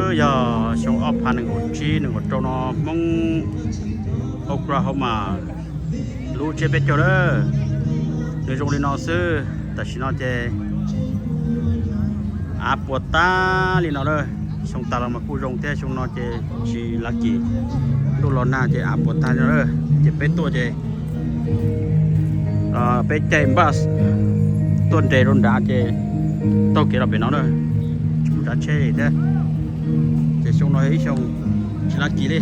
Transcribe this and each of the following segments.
Yog xyoo ob phav nees nkaum tsib nees nkaum rau no Hmoob Oklahoma lub tsiab peb caug lawm. Nws zoo li no xwb, tam sim no ces av puas tag li no lawm. Xyoo tas los mas kuj zoo thiab, xyoo no ces tsis lucky. Ntuj los nag ces av puas tag li no lawm. Ces peb tuaj ces peb caij bus tuaj nres rau nrad ces taug kev los pem no na, tsis muaj tsav tsheb li thiab. Ces xyoo no yog ib xyoo tsis lucky li.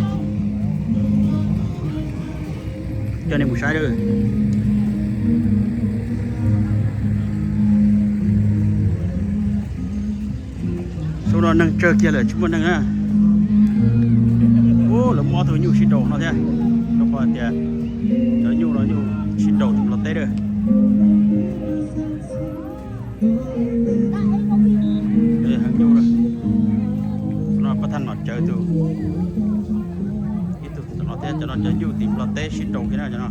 Coj nej mus saib lawm. Xyoo no neeg tsawg kiag lawm tsis muaj neeg na. Ub, lawv muaj ob tug nyuj sib nraus no thiab, rau qhov tias cov nyuj no nyuj sib nraus tim Nplog teb lawm. Heev nyuj, no pab thaj nom cawv tus, ib tug tom no thiab, cov no cov nyuj tim Nplog teb sib nraus kiag na cov no.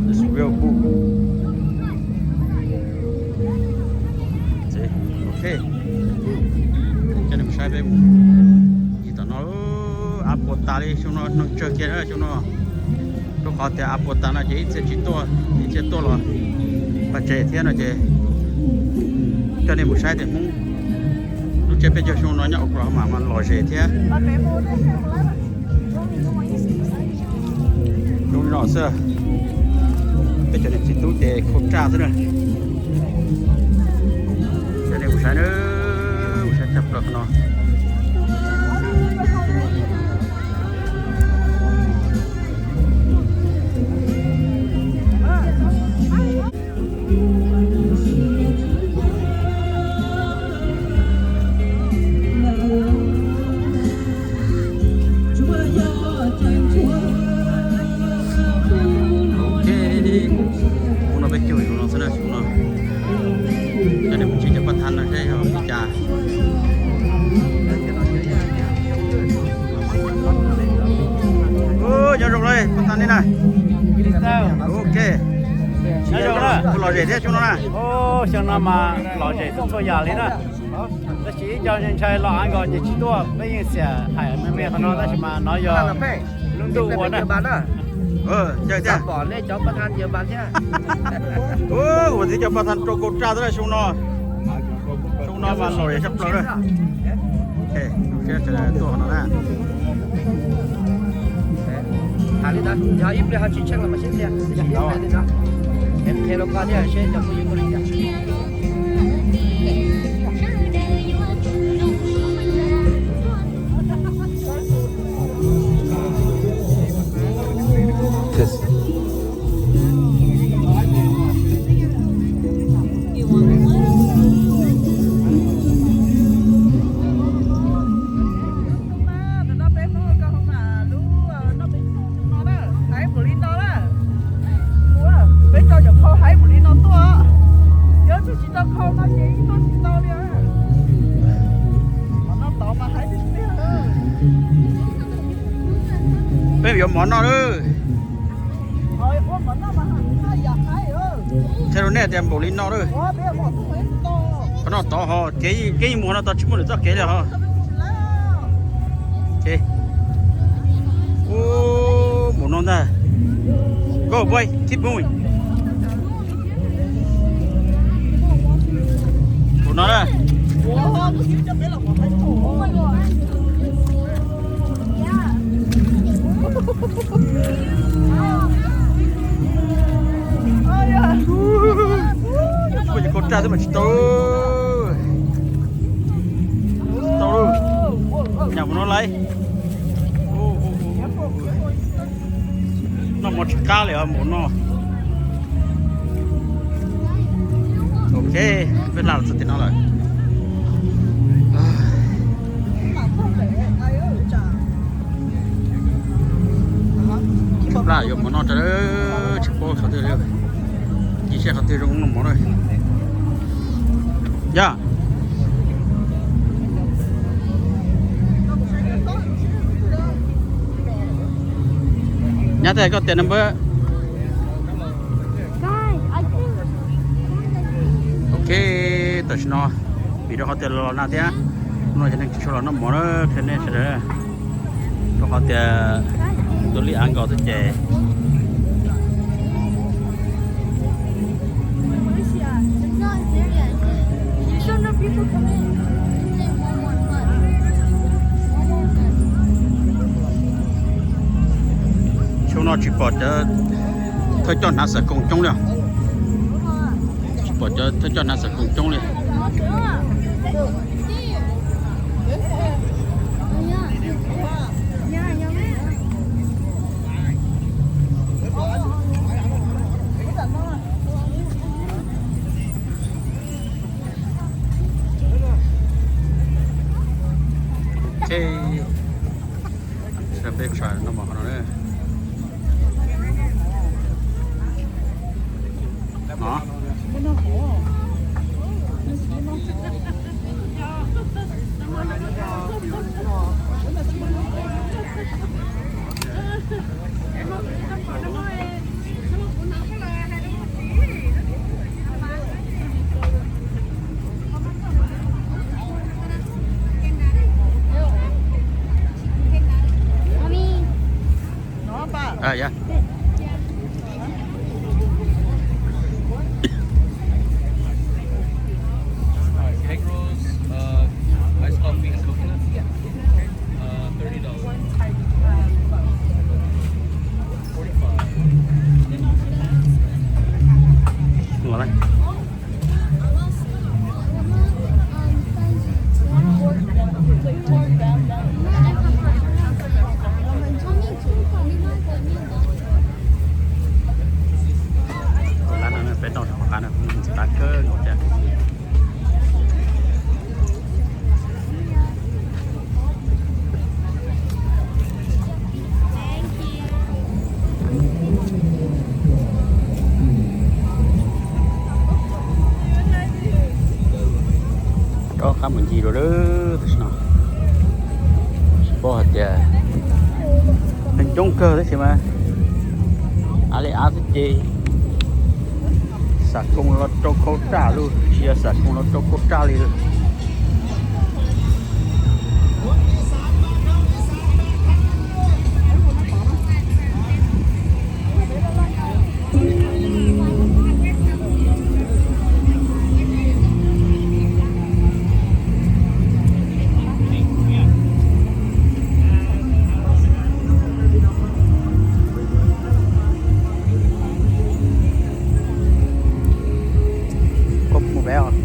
It's real cool. Ok, coj nej mus saib peb mus ncig tom no. Av puas tas li, xyoo no neeg tsawg kiag na xyoo no. Rau qhov tias av puas tas no ces ib txhia tsis tuaj, ib txhia tuaj los paj tsev thiab no ces coj nej mus saib tias Hmoob lub tsiab peb caug xyoo no nyob Oklahoma mas lom zem thiab. Zoo li no xwb, peb cov niam txiv tub ces khau raj xwb na. Coj nej mus saib na, mus saib tshaj plaws qhov no. Ok, ub no peb caug no xwb na, ub no. Coj nej mus ntsib cov paj thab no seb yog li cas. Nyob zoo lauj, paj thab nej na. Ok. Nyob zoo na. Puas lom zem thiab xyoo no na? Xyoo no mas lom zem txhua txhua yam li na. Tab sis ib co ntshai los av nkaus ces tsis tuaj, peb yeej xiam hais me me qhov no tab sis mas no yog lub ntuj ua na. Ua txiv cov paj thab rau kau raj xwb na xyoo no. Xyoo no mas lom zem tshaj plaws na. Tuaj qhov no na. Tham li ntawd, yog ib pliag ho tsis tsheej los mas sib qhia, sib qhia li ntawd. Qhia rau koj thiab seb cov phooj ywg ua li cas. Peb tso cov khau haib npaum li no tuaj, yog tsis tsis tau khau no ces yeej tuaj tsis tau li. Mov no tod mas haib tiag tiag. Peb yuav mov noj lawm. Qhia rau nej tias npaum li no lawm. Qhov no tod ho kev, kev mus no tod tsis muaj lwm txoj kev li ho. Ub, npaum no ntag. Go boy, keep going. Npaum no na. Ua ces kau raj xwb mas tsis tau. Tsis tau lauj. Nyam mus no lawm. Noj mov tsis qab li os npaum no. Ok, peb hla los txog tim no lawm. Tsis plam yuav mov noj rau, tsis paub qhov twg li. Cia seb qhov twg zoo noj mov na. Yog. Nyab, koj tias number. Guys, I think. Ok. Tam sim no vim rau qhov tias los nag thiab, hnub no cov neeg tsis tshua los noj mov na, qhia nej sawv daws, rau qhov tias tus lij av nkaus xwb ces xyoo no tsis pom cov thawj coj hnav xam koos coob li. Tsis pom cov thawj coj hnav xam koos coob li. Ok, peb tsham no mas qhov no na. Egg rolls, uh, iced coffee and coconut. Uh, thirty dollars. Forty-five. Lab no peb noj rau qab no, qab kawg nkaus thiab. Rov qab mus ncig dua lawm tam sim no. Tsis paub hais tias neeg coob kawg tab sis mas av li av xwb ces xam koos los rau khau raj lug, tsis yog xam koos los rau khau raj li lawm. Koj mus peb os.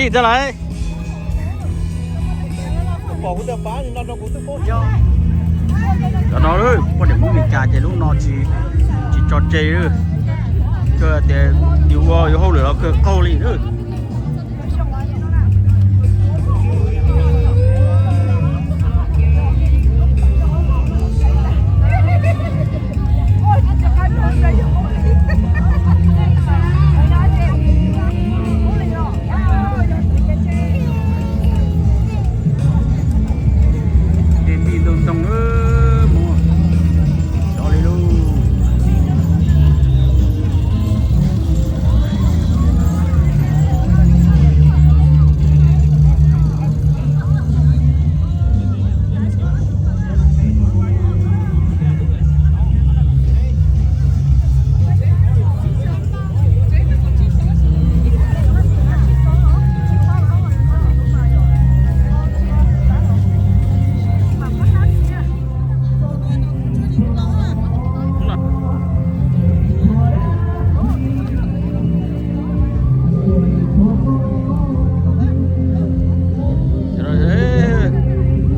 Ntag lauj. Cov no poj niam Hmoob Meskas ces lub no tsis, tsis tso tseg li. Kawg tias yus ua yuav hauj lwm los kawg qaug li lawm. Ces nti ntoo ntoo mus, xyov li lauj.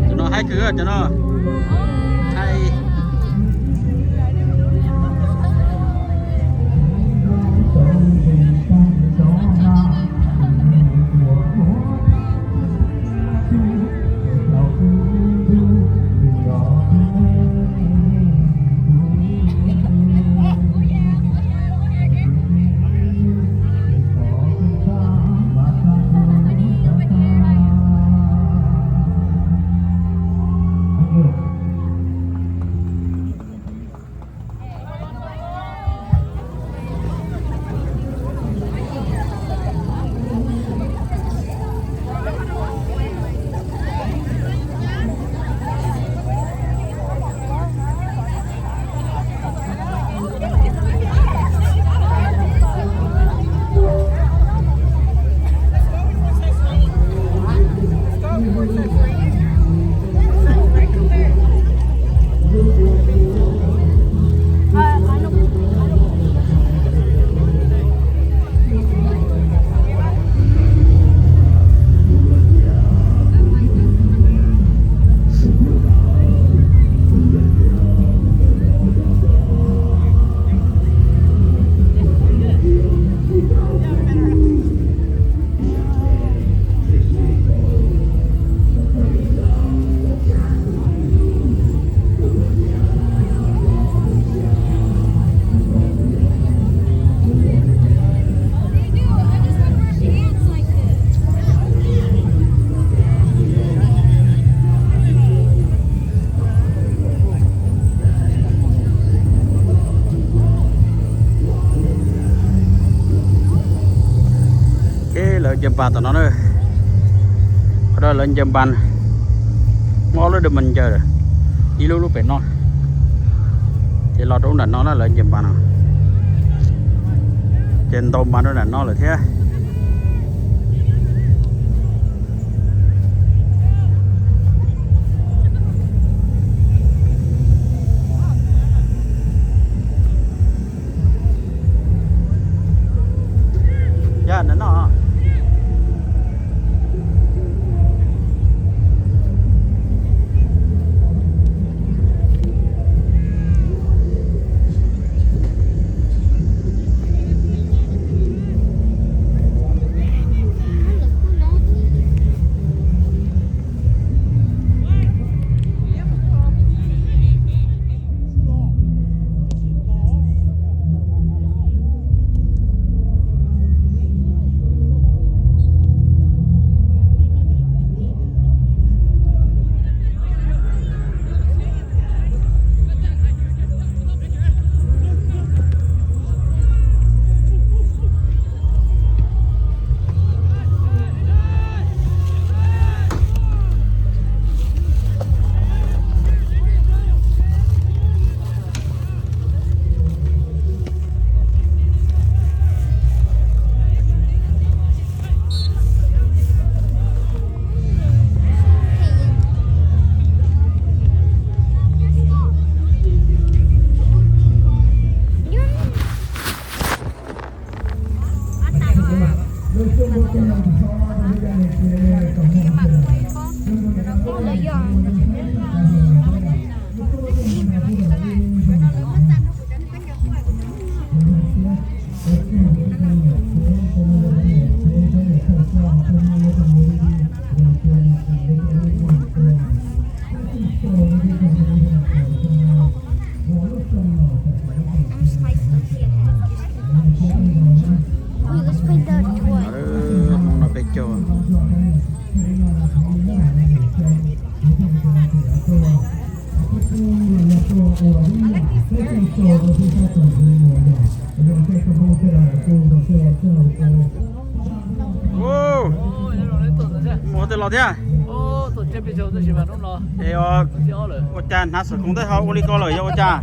Cov no haib kawg cov no. Haib. Ces lawv ncaws npas tom no na. Qhov no lawv ncaws npas, muaj ob lub dej npas ncaws, ib lub lub pem no, ces los rau nram no na lawv ncaws npas no, ces ntaus npas rau nram no lawm thiab. Yog ntawm no. Mus qhov twg los thiab? Es ua cas hnav xov tooj tab ho ua li ko lawm yog ua cas?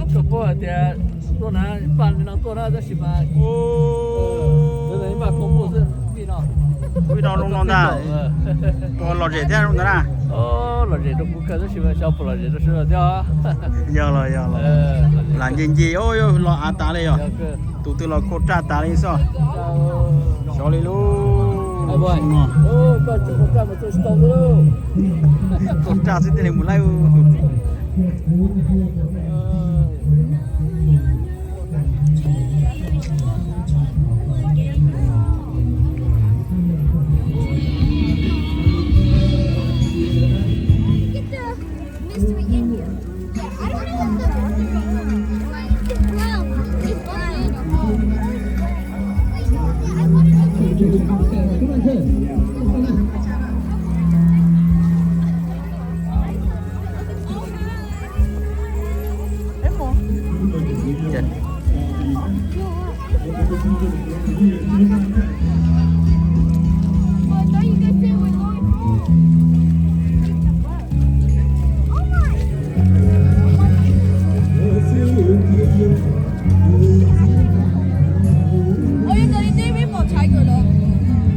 Ub, no zoo no ntag. Ua lom zem thiab ntag na. Yog los yog los. Lam nce nce los av tas li yog. Tus twg los khau raj tas li xwb. Xyov li lub. Khau raj xwb thiaj li mus laib.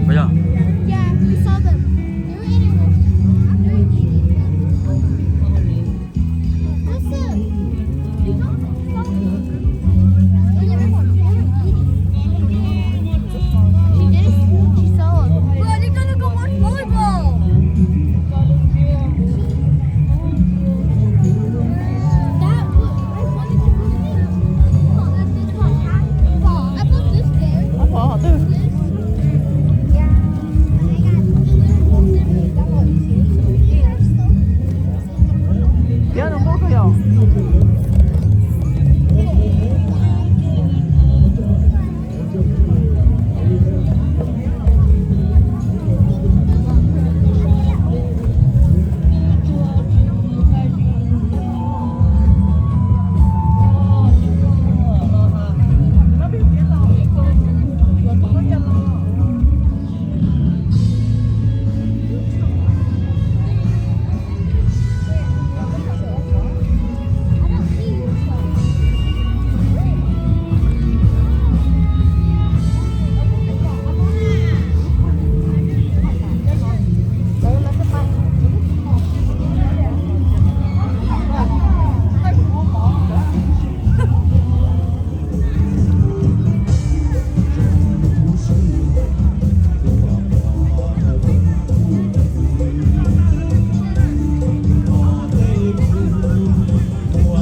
Ua yog?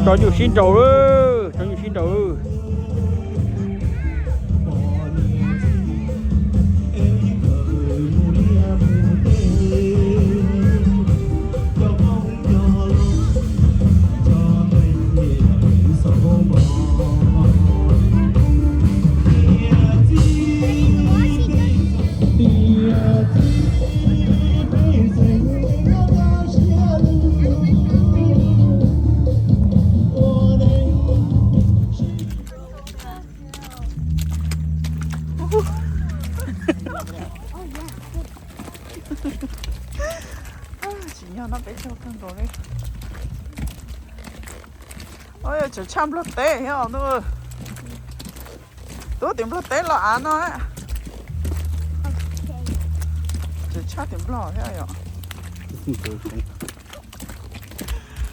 Tso nyuj sib nraus, tso nyuj sib nraus. Tsim nyog no peb tsaug kawg nkaus li. Tseem tshaj Nplog teb thiab os ntuj. Tub tim Nplog teb los av no. Tseem tshaj tim Nplog thiab yom.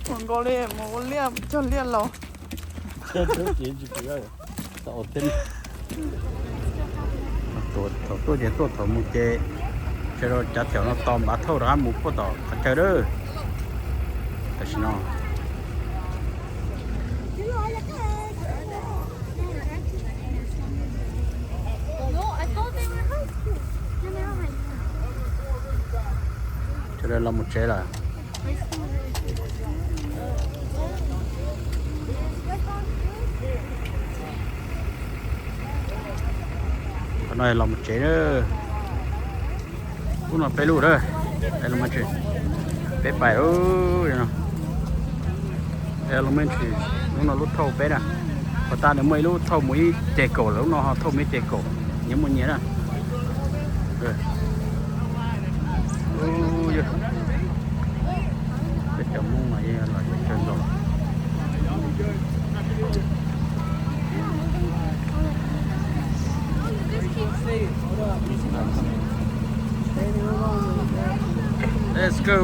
Mus nkaus li mus ua liaj cog liaj laus. Thaum tuaj ces tuaj, thaum mus ces sawv daws cav caum no tos npav thauj rov qab mus puag tom qhov chaw lawm. Tam sim no sawv daws los mus tsev lawm. Qhov no los mus tsev na. Ub no peb lub na, peb pais no. Elementary, lub no lub thauj peb na. Puag ta nws muaj ib lub thauj mus ib ceg kaum, lub no ho thauj mus ib ceg kaum, nyias muaj nyias na. Peb cov Hmoob mas los yog kawg nkaus. Let's go.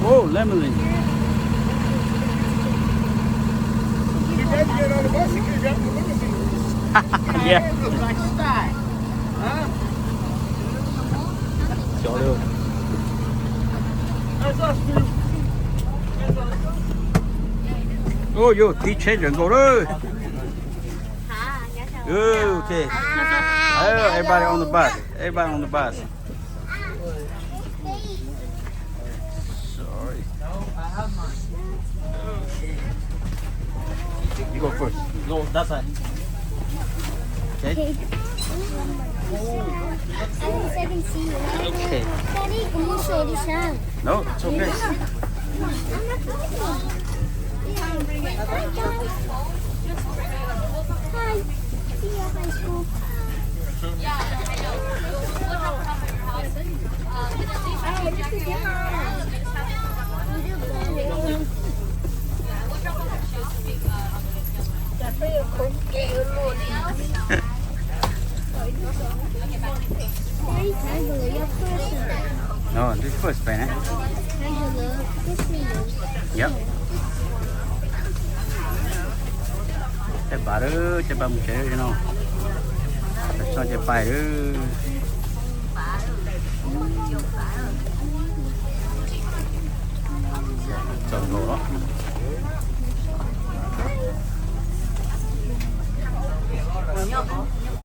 Oh, lemonade. Yeah. Oh, yo, tiv tsheb ntawm nkaus lawm. Okay. Oh, everybody on the bus. Everybody on the bus. Sorry. You go first. Go that side. Okay. Okay. No, it's okay. No, this first pay na. Yep. Caj pas lawm, caj pas mus tsev no. Tso caj pas lawm. Txaus nkaus los.